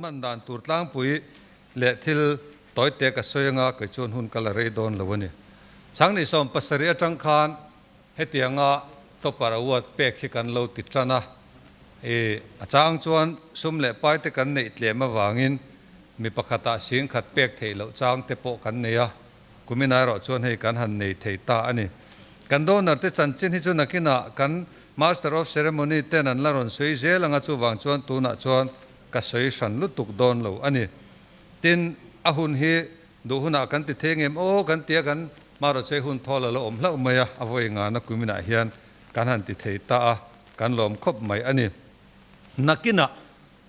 hman dan tur tlangpui leh thil tawite ka sawi anga kei chuan hun ka la rei dawn lo a ni. Changni 17 atang khan hetianga Topper Award pek hi kan lo ti tan a, i a chang chuan sum leh paite kan neih tlem avangin mi pakhatah singkhat pek theih loh chang te pawh kan nei a, kumin erawh chuan hei kan han nei thei ta a ni. Kan donor te chanchin hi chu nakinah kan Master of Ceremony ten an la rawn sawi zel anga chuvang chuan tunah chuan ka sawi hran lutuk dawn lo a ni. Tin, a hun hi duh hunah kan ti thei ngem aw kan tia kan hmarawchei hun thawl a lo awm hlauh mai a, a vawi ngana kuminah hian kan han ti thei ta a, kan lawm khawp mai a ni. Nakinah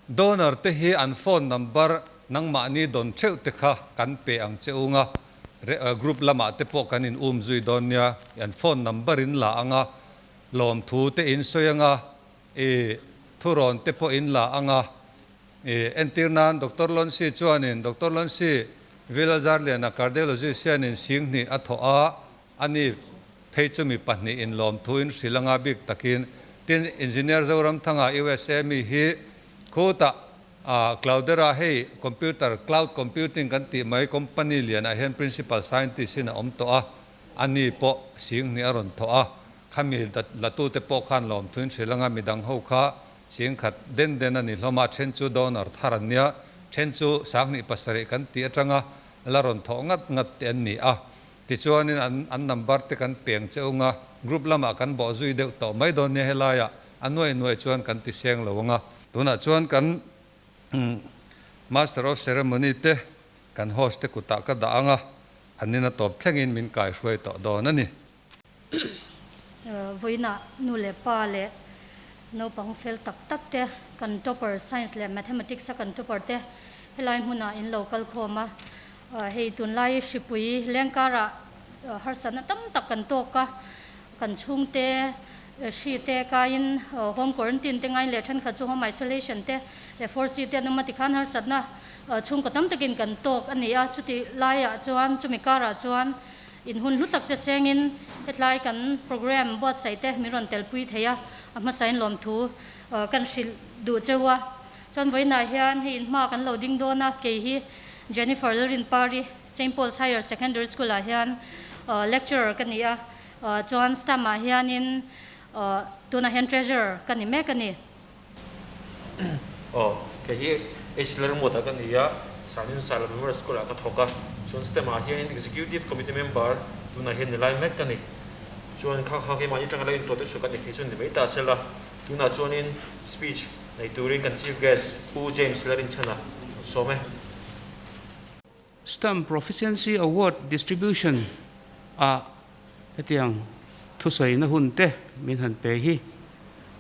donor te hi an phone number nangmahni dawn theuh te kha kan pe ang che ung a, group lamah te pawh kan in um zui dawn nia, an phone number in la ang a, lawmthu te in sawi ang a, i thurawn te pawh in la ang a, I entir nan Doctor Lonsi chuanin Doctor Lonsi Villazarliana cardiologist hianin singhnih a thawh a, ani phei chu mi pahnih in lawmthu in hrilh anga bik takin tin Engineer Zoramthanga USA mi hi khutah Cloudera hei computer cloud computing kan tih mai company lianah hian principal scientist in a awm tawh a, ani pawh singhnih a rawn thawh a, khami latute pawh khan lawmthu in hrilh anga midang ho kha Chingkhat den den a ni hlawm a, then chu donor thar an nia, then chu 7007 kan tih atanga la rawn thawh ngat ngat te an ni a. Tichuanin an an number te kan peng che ung a, group lamah kan bawh zui deuh tawh mai dawn nia helaiah a nuai nuai chuan kan ti seng lo ang a. Tunah chuan kan Master of Ceremony te kan host te kutah ka dah ang a, an ina tawp thlengin min kaihruai tawh dawn a ni. Vawiinah nu leh pa leh naupang fel tak tak te, kan topper science leh mathematics a kan topper te helai hmunah in lo kal khawm a. Hei tunlai hripui lengkarah harsatna tam tak kan tawk a, kan chhungte hri te kaiin home quarantine te ngain leh thenkhat chu home isolation te leh 4C te an awm a tikhan harsatna chhungkaw tam takin kan tawk a ni a. Chuti laiah chuan chumi karah chuan In hun hlu tak te sengin hetlai kan programme buatsaih te min rawn telpui thei a, a hmasain lawmthu kan hrilh duh cheu a. Chuan vawiinah hian hei in hma kan lo ding dawn a, kei hi Jennifer Lalrinpari, Saint Paul's Higher Secondary School ah hian lecturer ka ni a, chuan STAM ah hianin tunah hian treasurer ka ni mek a ni. Aw, kei hi H Lermawt ah ka ni a, Sanin Sailo Memorial School ah ka thawk a, chuan STEM ah hianin Executive Committee member tunah hian nilai mek ka ni. Chuan kha kha keimahni atanga lo intuah deuh suh ka ni thei chuan ni mai ta sela, tunah chuanin speech nei turin kan Chief Guest Pu James Larinchhana an sawm e. STEM Proficiency Award Distribution ah hetiang thusawina hun te min han pe hi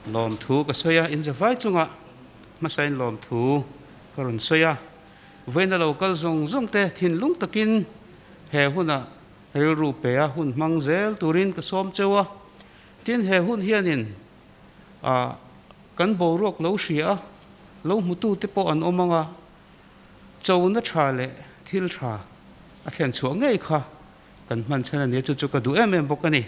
lawmthu ka sawi a, inzavai chungah hmasain lawmthu ka rawn sawi a. Vawiina lo kal zawng zawng te thinlung takin he huna rilru pe a hun hmang zel turin ka sawm cheu a. Tin, he hun hianin kan boruak lo hria a, lo hmutu te pawh an awm ang a, Chona tha leh thil tha a thlen chhuah ngei kha kan hman chhan a nia, chu chu ka duh em em bawk a ni.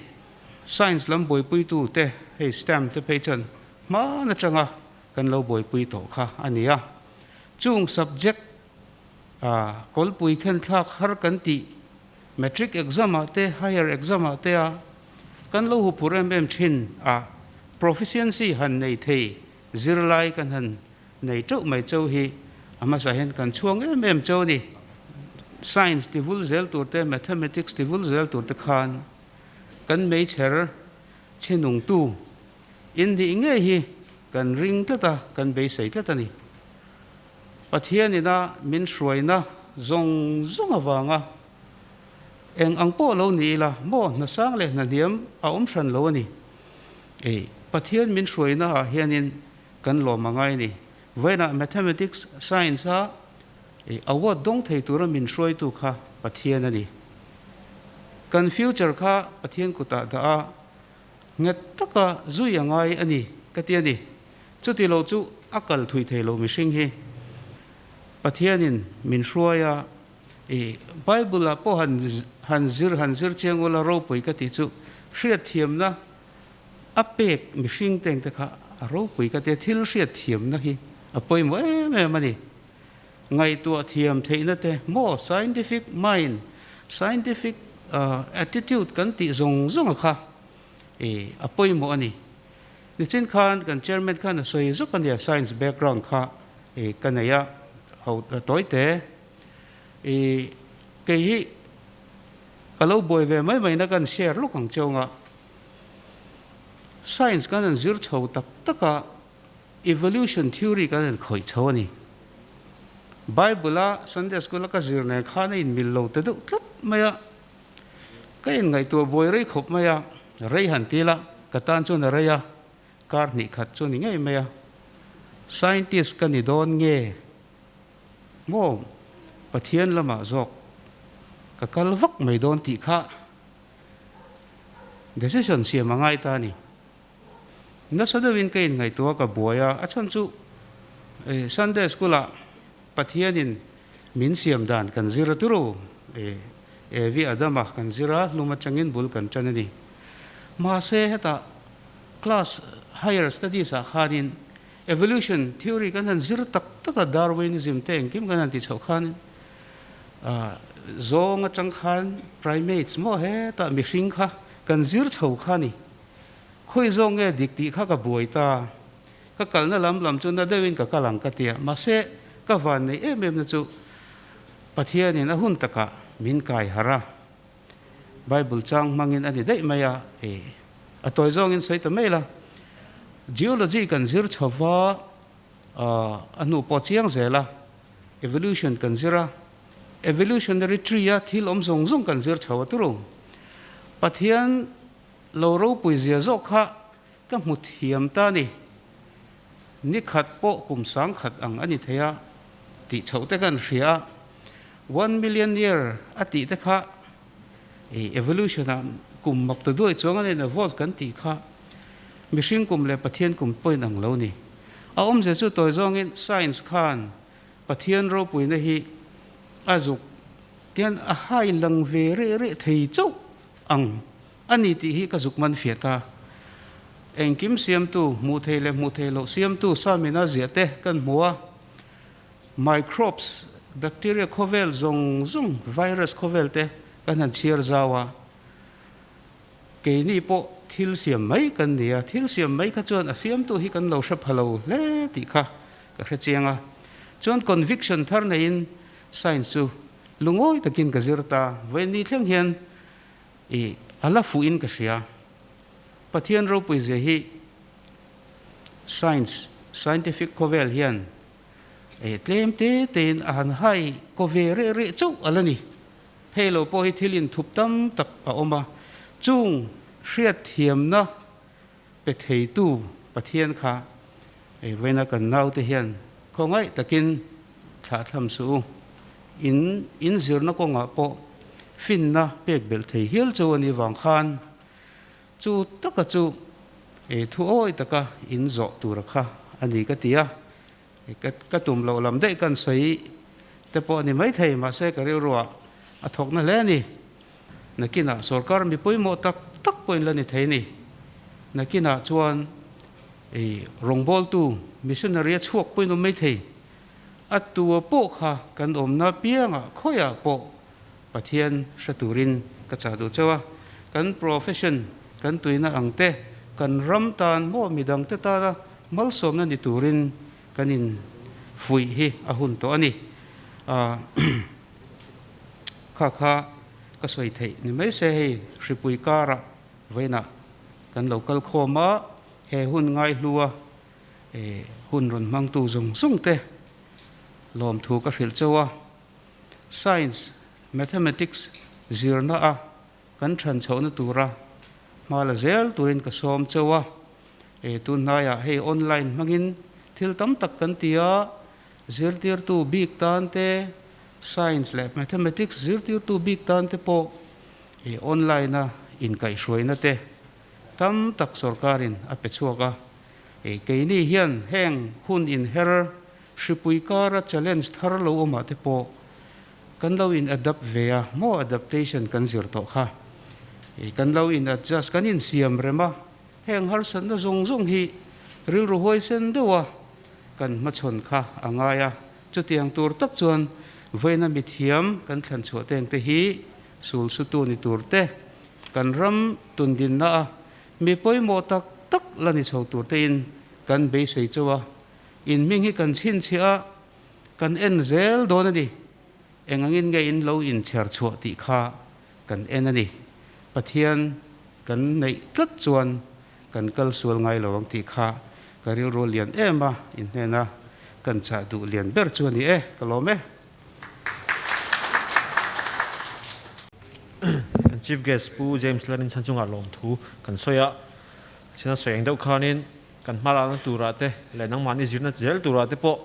Science lam buaipuitu te hei STEM te phei chuan hman atanga kan lo buaipui tawh kha a ni a. Chung subject kawlpui khen thlak har kan tih matric exam ah te higher exam ah te a kan lo huphurh em em thin a, proficiency han nei thei zirlai kan han Nei teuh mai cheu hi a hmasa hian kan chhuang em em cheu a ni. Science ti vul zel tur te, Mathematics ti vul zel tur te khan kan meichher chhe nungtu in nih ngei hi kan ring tlat a, kan beisei tlat a ni. Pathian ina min hruaina zawng zawng avanga eng ang pawh lo ni ila maw hna sang leh hna hniam a awm hran lo a ni. Ei, Pathian min hruaina ah hianin Kan lawm a ngai ni. Vawiinah Mathematics Science a award dawng thei tura min hruaitu kha Pathian a ni. Kan future kha Pathian kutah dah a, nghet taka zui a ngai a ni ka ti a ni. Chuti lo chu a kal thui thei lo mihring hi. Pathianin min hruai a, i Bible ah pawh han han zir han zir chiang ula ropui ka tih chu hriatthiamna A pek mihring teng te kha a ropui ka tia thil hriat thiamna hi a pawimawh em em a ni. Ngaihtuah thiam theihna te maw scientific mind, scientific attitude kan tih zawng zawng a kha i a pawimawh a ni. Nichin khan kan chairman khan a sawi zawk a nia science background kha i ka nei a ho tawi te i kei hi ka lo buai ve mai mai na kan share lawk ang cheu anga science kan han zir chho tak tak a Evolution theory kan han khawih chho a ni. Bible a Sunday school a ka zir nen khan a inmil lo ta deuh tlat mai a. Ka inngaihtuah buai rei khawp mai a, rei han ti la, ka tan chuan a rei a, kar hnih khat chu ni ngei mai a. Scientist ka ni dawn nge maw Pathian lamah zawk ka kal vak mai dawn tih kha decision siam a ngai ta a ni. Nasa deuhin ka inngaihtuah ka buai a, a chhan chu Sunday school ah Pathianin min siam dan kan zir a turu Evi Adama kan zir a, hlum atangin bul kan tan a ni. Mahse hetah class higher studies ah khanin evolution theory kan han zir tak tak a, Darwinism te engkim kan han ti chhoh khanin zawng atang khan primates maw hetah mihring kha kan zir chho kha a ni. Khawi zawk nge dik tih kha ka buai ta. Ka kalna lam lam chu na deuhin ka kal ang ka tia. Mahse, ka van neih em em na chu Pathianin a hun takah min kai harh a. Bible chang hmangin a ni daih mai a, e, a tawi zawngin sawi ta mai la. Geology kan zir chho va, a hnu pawh chiang zel a, evolution kan zir a, evolutionary tree a thil awm zawng zawng kan zir chho a turu. Pathian Lo ropui zia zawk kha ka hmu thiam ta ni. Ni khat pawh kum sang khat ang a ni thei a tih chhoh te kan hria a, one million year a tih te kha i evolution ah kum mak ta duai chuang a nen evolve kan tih kha mihring kum leh Pathian kum pawhin ang lo ni. A awmzia chu tawi zawngin science khan Pathian ropuina hi a zuk tian a hai lang ve reh reh thei chauh ang a ni tih hi ka zuk man fiah ta. Engkim siamtu, hmuh thei leh hmuh thei loh siamtu Samina ziah te kan hmu a, microbes, bacteria khawvel zawng zawng, virus khawvel te kan han chhiar zau a, keini pawh thil siam mai kan ni a, thil siam mai kha chuan a siamtu hi kan lo hre pha lo hle tih kha ka hre chiang a. Chuan conviction thar neiin science chu Lungawi takin ka zir ta, vawiin thleng hian i a la fuhin ka hria. Pathian ropui zia hi science, scientific khawvel hian e tlem te tein a han hai kaw ve reh reh chauh a la ni. Hei lo pawh hi thil inthup tam tak a awm a, chung hriatthiamna pe theitu Pathian kha ei vawiina kan naute hian khawngaih takin thlahthlam suh u. In in zirna kawngah pawh finna pek belh thei hial chu a nih vang khan chu taka chu ei thu awi taka in zawh tura kha a ni ka ti a. Ka tum loh lam daih kan sawi te pawh a ni maithei mahse ka rilruah a thawkna hle a ni. Nakinah sorkar mi pawimawh tak tak pawhin la ni thei a ni. Nakinah chuan ei rawngbawltu missionary a chhuak pawhin awm mai thei. A tua pawh kha kan awmna piangah khawiah pawh Pathian hre turin ka chah duh chauh a. Kan profession kan tuina ang te, kan ram tan maw midangte tana malsawmna ni turin kan in fuih hi a hun tawh a ni. Kha kha ka sawi theih ni mai se hei hripui karah vawiinah kan lo kal khawm a, he hun ngaihlua hun rawn hmangtu zawng zawng te lawmthu ka hrilh chauh a. Science, Mathematics zirna a kan than chhohna tura hma la zel turin ka sawm chauh a. Tunhnaiah hei online hmangin thil tam tak kan ti a, Zirtirtu bik tan te, Science leh Mathematics zirtirtu bik tan te pawh i online a inkaihhruaina te tam tak sorkarin a pe chhuak a. Keini hian heng hun inher hripui kara challenge thar lo awmah te pawh kan lo in adapt ve a, maw adaptation kan zir tawh kha. Kan lo in adjust, kan insiam rem a, heng harsatna zawng zawng hi rilru huaisen deuha kan hmachhawn kha a ngai a. Chutiang tur tak chuan vawiina mithiam kan thlan chhuah te engte hi sul sutu ni tur te, kan ram tundinna a mi pawimawh tak tak la ni chho tur tein kan beisei chauh a, in hming hi kan chhinchhiah a, kan en zel dawn a ni. Eng angin nge in lo inchher chhuah tih kha kan en a ni. Pathian kan neih tlat chuan kan kal sual ngai lo ang tih kha ka rilru lian em a, in hnena kan chah duh lian ber chu a ni e, ka lawm e. Kan Chief Guest Pu James Larinchhan chungah lawmthu kan sawi a, chhina sawi ang deuh khanin kan hma lakna turah te leh nangmahni zirna zel turah te pawh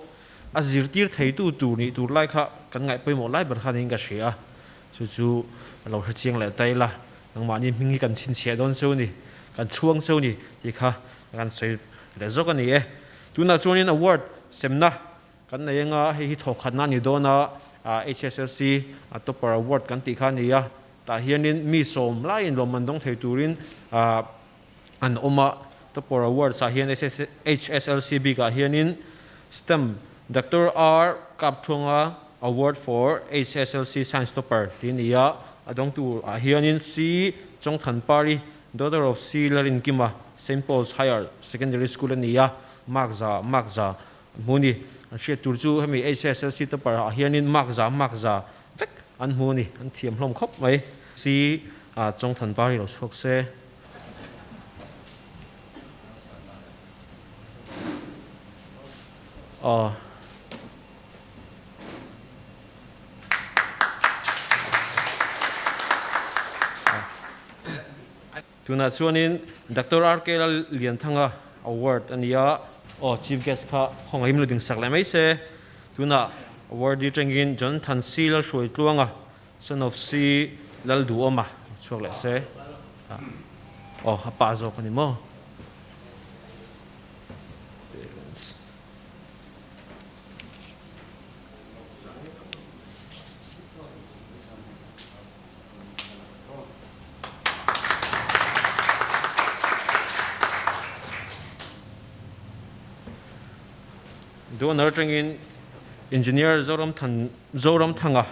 a zirtir theitu tur nih tur lai kha kan ngaih pawimawh lai ber kha niin ka hria a, chu chu a lo hrechiang leh ta ila, nangmahni hming hi kan chhinchhiah dawn cheu ni, kan chhuang cheu ni tih kha kan sawi leh zawk a ni e. Tunah chuanin award semna kan nei anga hei hi thawkhatna a ni dawn a, HSLC Topper Award kan tih kha a ni a, tah hianin mi sawm laiin lawmman dawng thei turin an awm a, Topper Awards ah hian HSLC bikah hianin STEM Doctor R Kapthuanga Award for HSLC Science Topper tih a ni a, a dawngtu ah hianin C Chawngthanpari, daughter of C Larinkima, Saint Paul's Higher Secondary School a ni a, mark za mark za an hmu a ni. An hriat tur chu hemi HSLC Topper ah hianin mark za mark za vek an hmu a ni, an thiam hlawm khawp mai. C Chawngthanpari lo chhuak se. Aw. Tunah chuanin Doctor RK Lallianthanga award a ni a. Aw, Chief Guest kha khawngaihim lu ding sak leh mai se. Tunah award hi tangin Jonathan C Lalhruaitluanga Son of C Lalduhawma chhuak leh se. Aw, a pa zawk a ni maw? Parents. Donor atangin Engineer Zoramthan Zoramthanga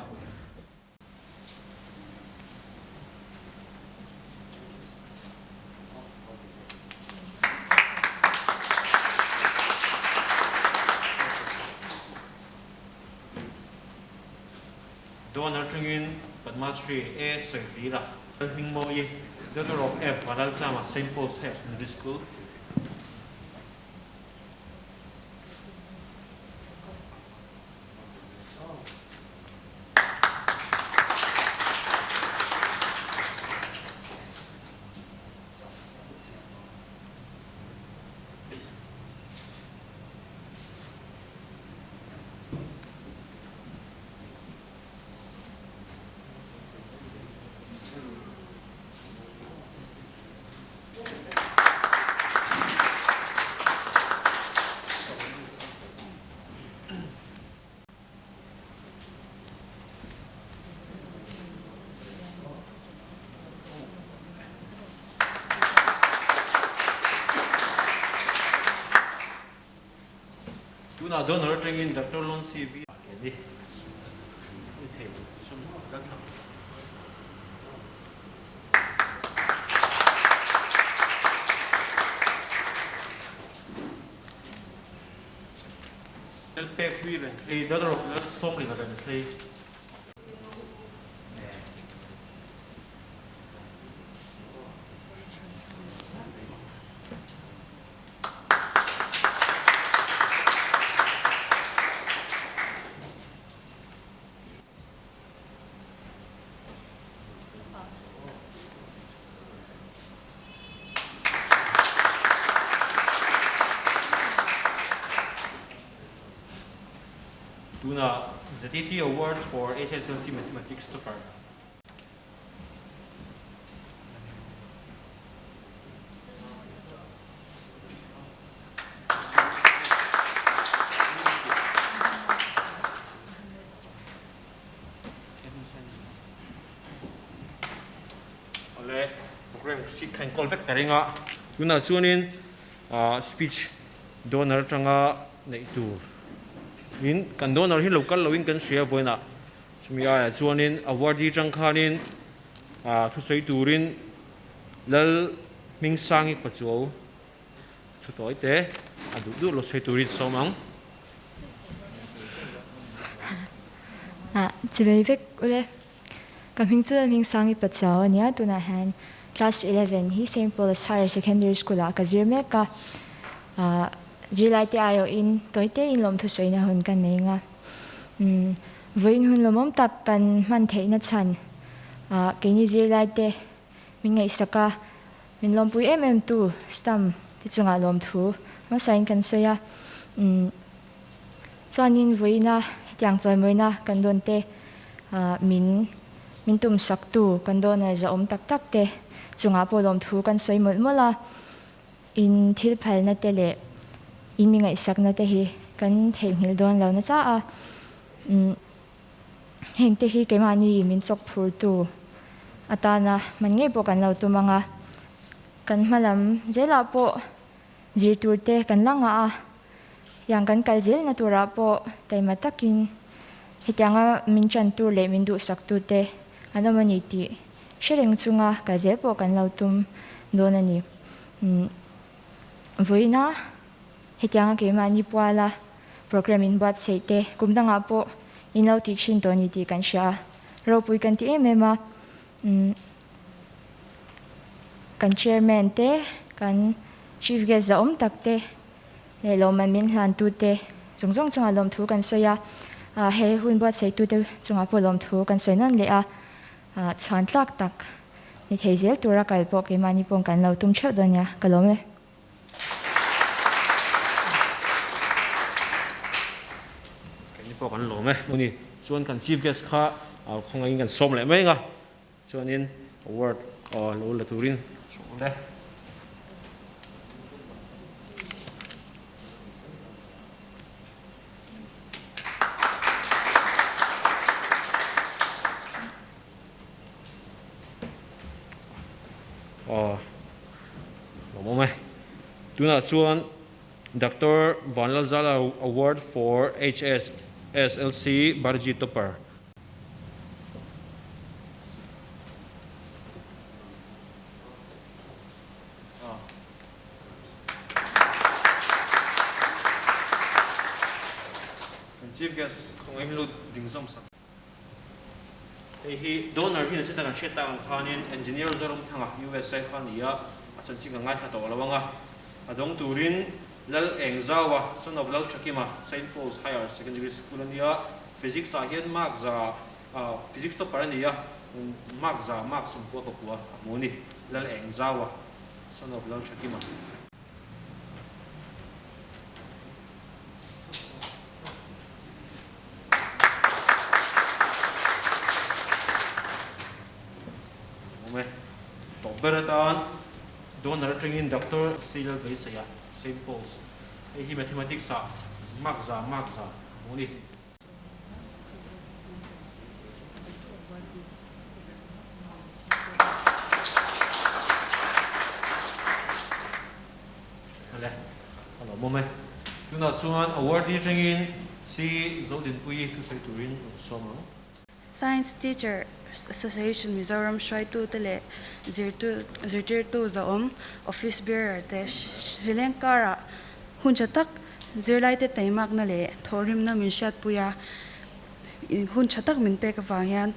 Donor atangin Padma Shri A Sawihlira Lalhmingmawii Daughter of F Vanlalchama Saint Paul's Higher Secondary School. Tunah donor atangin Doctor Lon CV a ni. Lalpek hui reng thlei, Dal rawk lal sawm ring a reng thlei. Tuna ZAT Awards for HSLC Mathematics Topper. Awle, program si kha inkawl vek ta ring a. Tunah chuanin speech donor atanga neih tur. In kan donor hi lo kal loin kan hria vawiinah chumi aiah chuanin awardee tang khanin thusawi turin Lal Hmingsangi Pachuau thu tawi te a duh duh lo sawi turin sawm ang. Chivei vek ule. Ka hming chu Lal Hmingsangi Pachuau a nia, tunah hian Class 11 hi Saint Paul's Higher Secondary School ah ka zir mek a. Zirlaite aiawhin tawite in lawmthu sawina hun ka nei nga. Vawiin hun lawmawm tak kan hman theihna chhan keini zirlaite min ngaihsak a, min lawmpui em em tu stamp te chungah lawmthu hmasain kan sawi a. Chuanin vawiina hetiang chawimawina kan dawn te min min tumsak tu kan donor zahawm tak tak te chungah pawh lawmthu kan sawi mawlh mawlh a. In thil phalna te leh in mi ngaihsakna te hi kan theihnghilh dawn lo nasa a. Heng te hi keimahni min chawk phurtu atana hman ngei pawh kan lo tum ang a. Kan hma lam zelah pawh zir tur te kan la ngah a, tiang kan kal zelna turah pawh taima takin hetianga min ṭan tur leh min duhsak tute an awm a ni tih hre reng chunga kal zel pawh kan lo tum dawn a ni. Vawiina hetianga keimahni puala program in buatsaih te kum dangah pawh in lo tih thin tawh a ni tih kan hria a, ropui kan ti em em a. Kan chairman te, kan chief guest zahawm tak te leh lawmman min hlantu te zawng zawng chungah lawmthu kan sawi a, he hun buatsaihtu te chungah pawh lawmthu kan sawi nawn leh a, chhuan tlak tak ni thei zel tura kal pawh keimahni paw'n kan lo tum theuh dawn nia, ka lawm e. Keini pawh kan lawm e. Muni chuan kan chief guest kha khawngaihin kan sawm leh mai ang a, chuanin award lo la turin sawm le. Aw lawmawm e. Tunah chuan Doctor Vanlalzala Award for HSSLC Barji Topper. Kan Chief Guest khawngaih lut ding zawm sak. Hei hi donor hi nachita kan hriat tak ang khanin Engineer Zoramthanga USA kha a ni a, a chanchin kan ngaithla tawh lo ang a. A dawng turin Lal Engzaua, son of Lal Thakima, Saint Paul's Higher Secondary School a nia. Physics ah hian mark za, Physics topper a ni a, mark za, mark 90 pakua a hmu a ni. Lal Engzaua, son of Lal Thakima. Awm e. Tawp ber atan donor atangin Doctor C Lalbeisaia, Saint Paul's. Hei hi Mathematics ah mark za mark za a hmu a ni. Ale, a lawmawm e. Tunah chuan awardee atangin Si Zodinpuii thusawi turin rawn sawm ang. Science Teacher Association Mizoram hruaitute leh zirtirtu zahawm Office Bearer te hrileng karah hun tha tak zirlaite taimakna leh thawhrimna min hriatpui a, hun tha tak min pek avang hian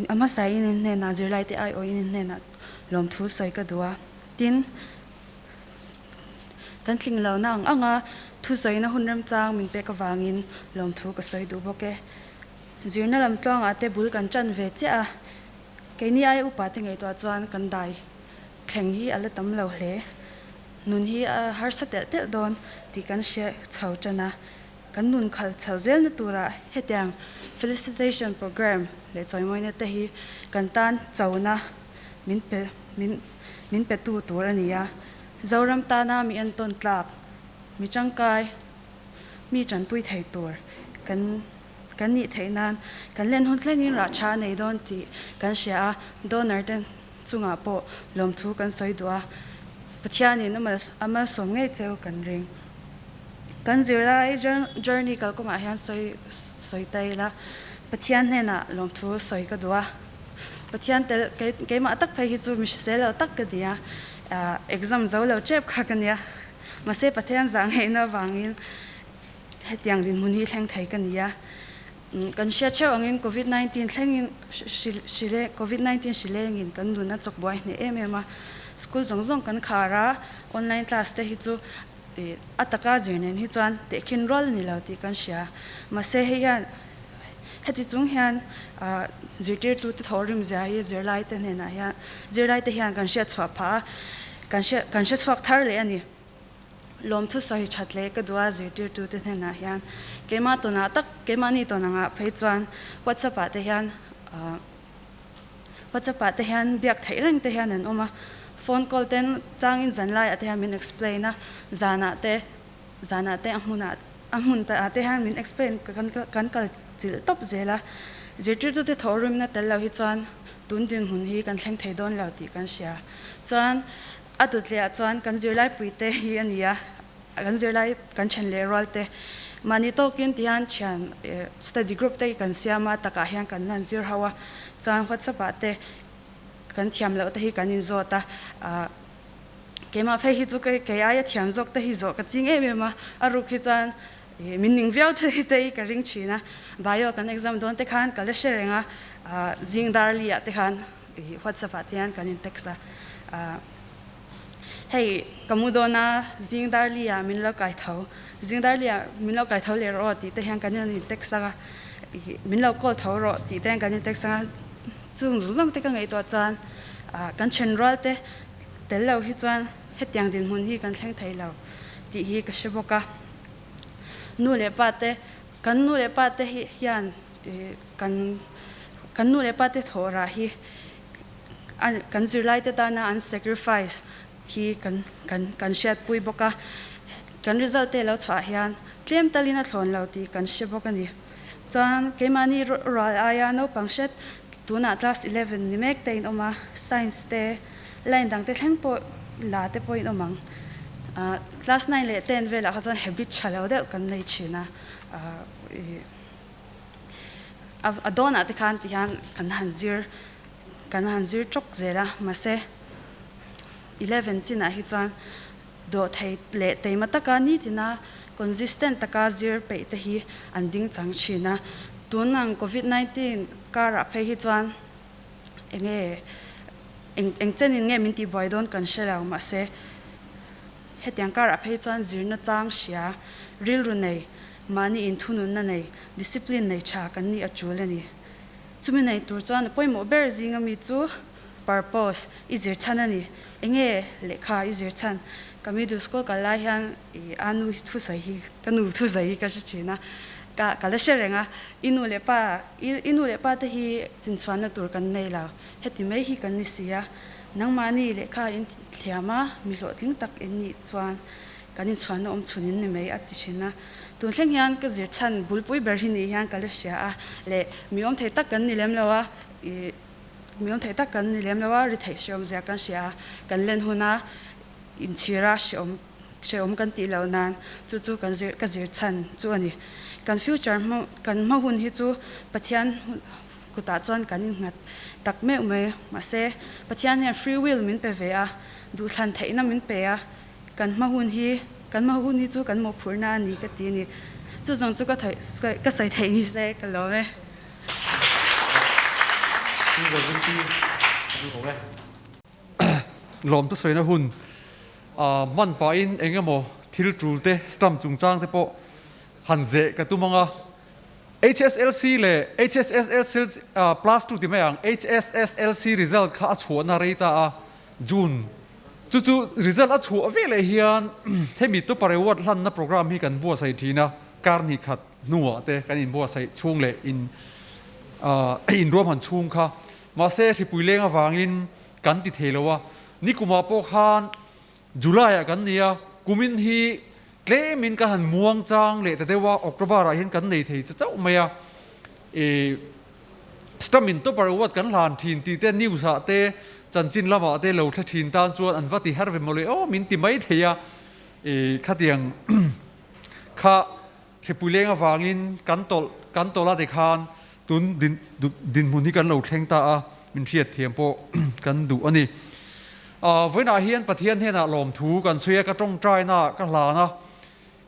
a hmasain in hnenah zirlaite aiawhin in hnenah lawmthu sawi ka duh a. Tin, Kan tling lohna ang anga thusawina hun remchang min pek avangin lawmthu ka sawi duh bawk e. Zirna lam tluangah te bul kan ṭan ve chiah a, keini aia upa te ngaihtuah chuan kan dai thleng hi a la tam lo hle. Nun hi a harsa telh telh dawn tih kan hre chho ṭan a, kan nun khalh chho zelna turah hetiang felicitation programme leh chawimawina te hi kan tan chona min pe min min petu tur a ni a. Zoram tana mi entawn tlak, mi tangkai, mi tanpui thei tur kan kan nih theih nan kan len hun thlengin rah tha a nei dawn tih kan hria a, donor te chungah pawh lawmthu kan sawi duh a, Pathianin a malsawm ngei cheu kan ring. Kan zirlai journey kalkawngah hian sawi sawi ta ila, Pathian hnenah lawmthu sawi ka duh a. Pathian tel keimah tak phei hi chu mi hrisel lo tak ka ni a, exam zo lo tep kha ka nia. Mahse Pathian zah ngeihna avangin hetiang dinhmun hi thleng thei ka ni a. Kan hriat theuh angin Covid 19 thlengin hri Covid 19 hri lengin kan nun a chawk buai hneh em em a. School zawng zawng kan khar a, online class te hi chu a taka zir nen hi chuan tehkhin rual a ni lo tih kan hria. Mahse hei hian heti chung hian zirtirtute thawhrim zia hi zirlaite hnenah hian zirlaite hian kan hriat chhuah phah a, kan hriat kan hre chhuak thar leh a ni. Lawmthu sawi that leh ka duh a zirtirtute hnenah hian keimah tawnah tak keimahni tawn angah phei chuan WhatsApp ah te hian WhatsApp ah te hian biak theih reng te hian an awm a, phone call ten changin zanlaiah te hian min explain a, zanah te zanah te a hmunah a hmun ah te hian min explain kan kan kal chilh tawp zel a, zirtirtute thawhrimna tel lo hi chuan tun dinhmun hi kan thleng thei dawn lo tih kan hria. Chuan a dawt leh ah chuan kan zirlai puite hi a ni a, kan zirlai kan then leh rual te mahni tawkin ti hian thian study group te kan siam a takah hian kan lan zir ho a chuan whatsapp ah te kan thiam loh te hi kan in zawt a keimah phei hi chu kei aia thiam zawk te hi zawh ka ching em em a a ruk hi chuan min ning viau te hi ka ring thin a bio kan exam dawn te khan ka la hre reng a zing darli ah te khan whatsapp ah te hian kan in text a. Hei, ka mu dawn a, zing dar li ah min lo kai tho, zing dar li ah min lo kai tho leh rawh aw tih te hian kan in text ang a, min lo call tho rawh tih te hian kan in text ang a, chung zawng zawng te ka ngaihtuah chuan kan then rual te tel lo hi chuan hetiang dinhmun hi kan thleng thei lo tih hi ka hre bawk a. Nu leh pa te, kan nu leh pa te hian kan kan nu leh pa te thawh rah hi kan zirlaite tana an sacrifice hi kan kan kan hriatpui bawk a, kan result te lo chhuah hian tlem talin a thlawn lo tih kan hre bawk a ni. Chuan keimahni rual aia naupang hret tunah class 11 ni mek te in awm a, science te line dang te thleng pawh la te pawh in awm ang. Class 9 leh 10 velah kha chuan habit tha lo deuh kan nei thin a, A dawnah te khan ti hian kan han zir kan han zir tawk zel a, mahse 11 chinah hi chuan dawhthei leh teima taka nitina consistent taka zir peih te hi an ding chang thin a. Tun ang Covid 19 karah phei hi chuan enge eng eng chenin nge min tihbuai dawn kan hre lo, mahse hetiang karah phei chuan zirna chang hria rilru nei Mahni inthununna nei, discipline nei tha kan nih a tul a ni. Chumi nei tur chuan a pawimawh ber zinga mi chu purpose i zir chhan a ni. Enge lehkha i zir chhan? Ka middle school kal lai hian i a nu thusawi hi ka nu thusawi hi ka hre thin a, ka ka la hre reng a, i nu leh pa i nu leh pa te hi chinchhuanna tur kan nei lo, heti mai hi kan ni si a, nangmahni lehkha in thiam a, mi hlawhtling tak in nih chuan Kan inchhuanna awm chhun in ni mai a ti thin a. Tun thleng hian ka zir chhan bulpui ber hi nih hian ka la hria a, leh mi awm thei tak kan ni lem lo a, ih mi awm thei tak kan ni lem lo a, ri theih hreawm zia kan hria a, kan len huna inchhira hreawm hreawm kan tih loh nan chu chu kan zir ka zir chhan chu a ni. Kan future hma kan hma hun hi chu Pathian kutah chuan kan innghat tak meuh mai, mahse Pathian hian free will min pe ve a, duhthlan theihna min pe a, Kan hma hun hi, kan hma hun hi chu kan mawhphurhna a ni ka ti a ni. Chu zawng chu ka thaih, ka sawi theih ni se ka lawm e. Lawm chu sawina hun hman pahin eng emaw thil tul te stamp chungchang te pawh han zeh ka tum ang a. HSLC leh HSSLC plus 2 ti mai ang, HSSLC result kha a chhuahna rei ta a, June chu chu result a chhuah ve leh hian hemi topper award hlanna programme hi kan buatsaih thin a, kar hnih khat hnuah te kan inbuatsaih chhung leh in inruahman chhung kha. Mahse hripui leng avangin kan ti thei lo a, nikumah pawh khan July ah kan ni a, kumin hi Tlemin ka han muang chang leh ta deuh a, October ah hian kan nei thei chu chauh mai a, i Stamin Topper Award kan hlan thin tih te news ah te chanchin lamah te lo thla thin tan chuan an va ti har ve mawle aw min ti mai thei a, i khatiang Kha hripui leng avangin kan tawlh kan tawlh a tikhan tun din dinhmun hi kan lo thleng ta a, min hriat thiam pawh kan duh a ni. Vawiinah hian Pathian hnenah lawmthu kan sawi a, ka tawngtaina ka hlan a,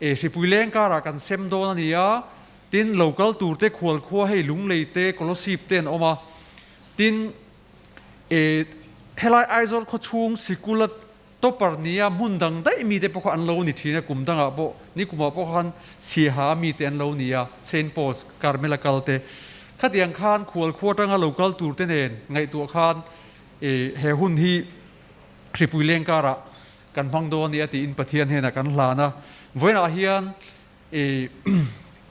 e hripui leng karah kan sem dawn a ni a, tin local tur te khual khua hei Lunglei te Kolosip te an awm a, tin e helai Aizawl khawchhung sikula Topper nia hmun dang daih mite pawh kha an lo ni thin a, kum dangah pawh nikumah pawh khan Siaha mite an lo ni a, Saint Paul's Carmela kal te. Khatiang khan khual khua atanga lo kal tur te nen ngaihtuah khan he hun hi hripui leng karah kan hmang dawn a nia tiin Pathian hnenah kan hlan a. Vawiinah hian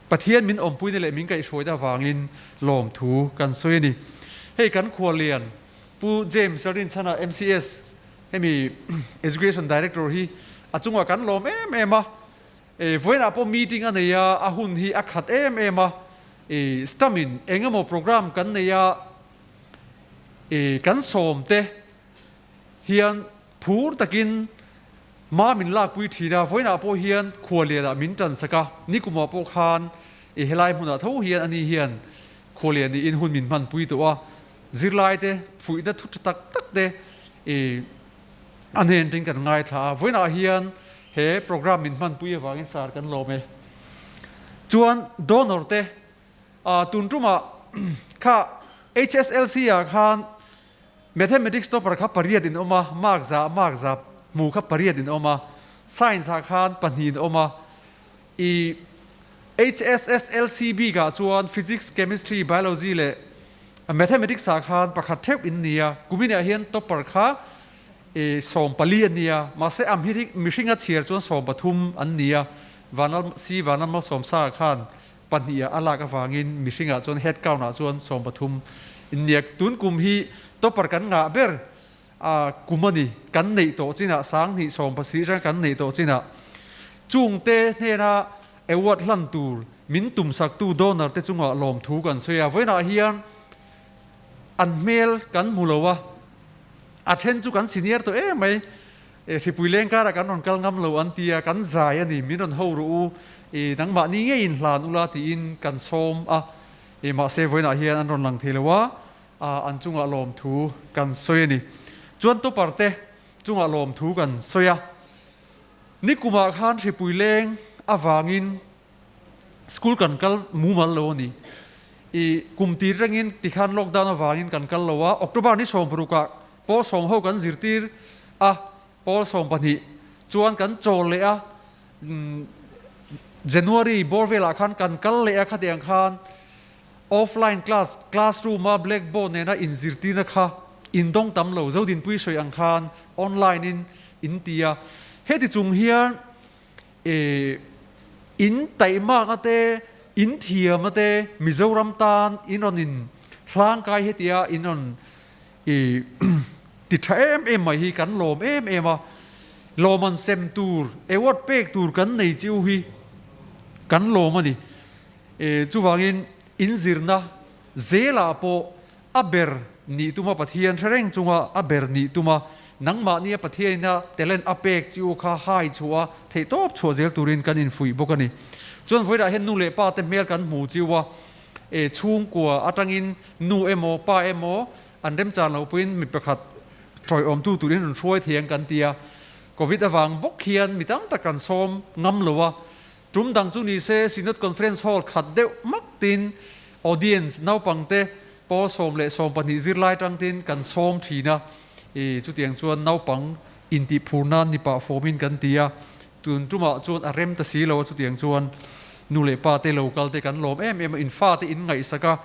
Pathian min awmpuina leh min kaihhruaina avangin lawmthu kan sawi a ni. Hei kan khuallian Pu James Lalrinchhana MCS Hemi Education Director hi a chungah kan lawm em em a, vawiinah pawh meeting a nei a, a hun hi a khat em em a, stam in eng emaw program kan nei a, kan sawm te hian phur takin ma min lakpui thin a, vawiinah pawh hian khualianah min tansak a, nikumah pawh khan helai hmunah tho hian ani hian khualian niin hun min hmanpui tawh a. Zirlaite fuihna thu tha tak tak te i a hnen tin kan ngaithla a, vawiinah hian he program min hmanpui avangin sar kan lawm e. Chuan donor te tun tumah kha HSLC ah khan Mathematics topper kha pariat in awm a, mark za mark za hmu kha pariat in awm a, Science ah khan pahnih in awm a, i HSSLC bikah chuan Physics, Chemistry, Biology leh Mathematics ah khan pakhat theuh in nia. Kuminah hian topper kha 14 an nia, mahse a mihringa chhiar chuan 13 an nia. Vanlal si Vanlal Malsawmsa khan pahnih ah a lak avangin mihringah chuan head count ah chuan 13 in nia. Tun kum hi topper kan ngah ber a kum a ni. Kan neih tawh chinah 2017 atanga kan neih tawh chinah chungte hnena award hlan tur min tumsaktu donor te chungah lawmthu kan sawi a. Vawiinah hian an hmel kan hmu lo a, a then chu kan senior tawh em mai, hripui leng karah kan rawn kal ngam lo an ti a, kan zai a ni, min rawn ho rawh u, nangmahni ngeiin hlan ula tiin kan sawm a, mahse vawiinah hian an rawn lang thei lo a. An chungah lawmthu kan sawi a ni. Chuan topper te chungah lawmthu kan sawi a. Nikumah khan hripui leng avangin school kan kal mumal lo a ni. I kum tir rengin tikhan lockdown avangin kan kal lo a. October ni 60ah pawl sawm ho kan zirtir a, pawl 12 chuan kan chawl leh a. January bawr velah khan kan kal leh a khatiang khan Offline class, classroom a blackboard nena inzirtirna kha indawng tam lo, Zodinpui sawi ang khan online in in ti a. Heti chung hian eh in taihmakna te, in thiamna te Mizoram tan in rawn in hlangkai hetia in rawn eh ti tha em em mai hi kan lawm em em a. Lawman sem tur, award pek tur kan nei chiu hi kan lawm a ni. Chuvangin inzirna zelah pawh a ber nih tuma Pathian hre reng chunga a ber nih tuma nangmahnia Pathianina talent a pek chiu kha hai chhuah a theihtawp chhuah zel turin kan infuih bawk a ni. Chuan vawilah hian nu leh pa te hmel kan hmu chiu a, chhungkua atangin nu emaw pa emaw an remchan loh pawhin mi pakhat tawiawmtu turin rawn hruai thei ang kan ti a, Covid avang bawk hian mi tam tak kan sawm ngam lo a, Tum dang chu ni se Synod Conference Hall khat deuh mak tin audience naupangte pawl 10 le 12 zirlai tang tin kan sawm thin a, i chutiang chuan naupang intih phur nan ni pah fawmin kan ti a, tun tumah chuan a rem ta si lo a chutiang chuan nu leh pa te local te kan lawm em em a, in fa te in ngaihsak a,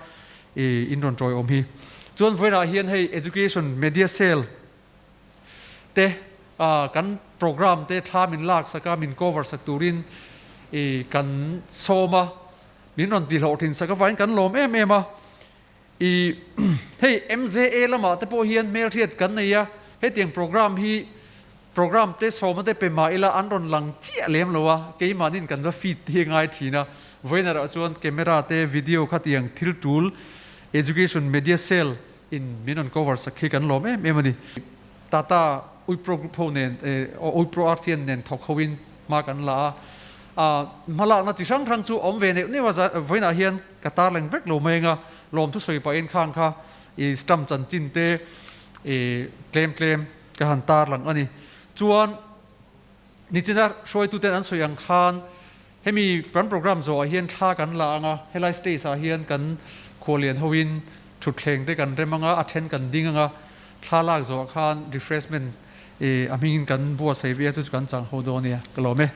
i in rawn tawiawm hi. Chuan vawiinah hian hei Education Media Cell te kan program te thla min lak sak a, min cover sak turin i kan sawm a, min rawn ti hlawhthin sak avangin kan lawm em em a. I hei MJA lamah te pawh hian hmelhriat kan nei a, hetiang program hi program te sawma te pe mah ila an rawn lang chiah lem lo a, keimahnin kan va feed te hi a ngai thin a, vawiin erawh chuan camera te video khatiang thil tul education media cell In min rawn cover sak khi kan lawm em em a ni. Tata Wipro Group ho nen Wipro RTN nen thawk ho in hma kan la a. Hmalakna chi hrang hrang chu awm ve neuh neuh a, vawiinah hian ka tarlang vek lo mai anga lawmthu sawi pahin khang kha i stamp chanchin te i tlem tlem ka han tarlang a ni. Chuan nichina hruaituten an sawi ang khan hemi kan program zawhah hian thla kan la ang a, helai stage ah hian kan khualian hoin thutthleng te kan rem ang a, a then kan ding ang a, thla lak zawhah khan refreshment i a hmingin kan buatsaih ve a, chu chu kan chang ho dawn a nia, ka lawm e.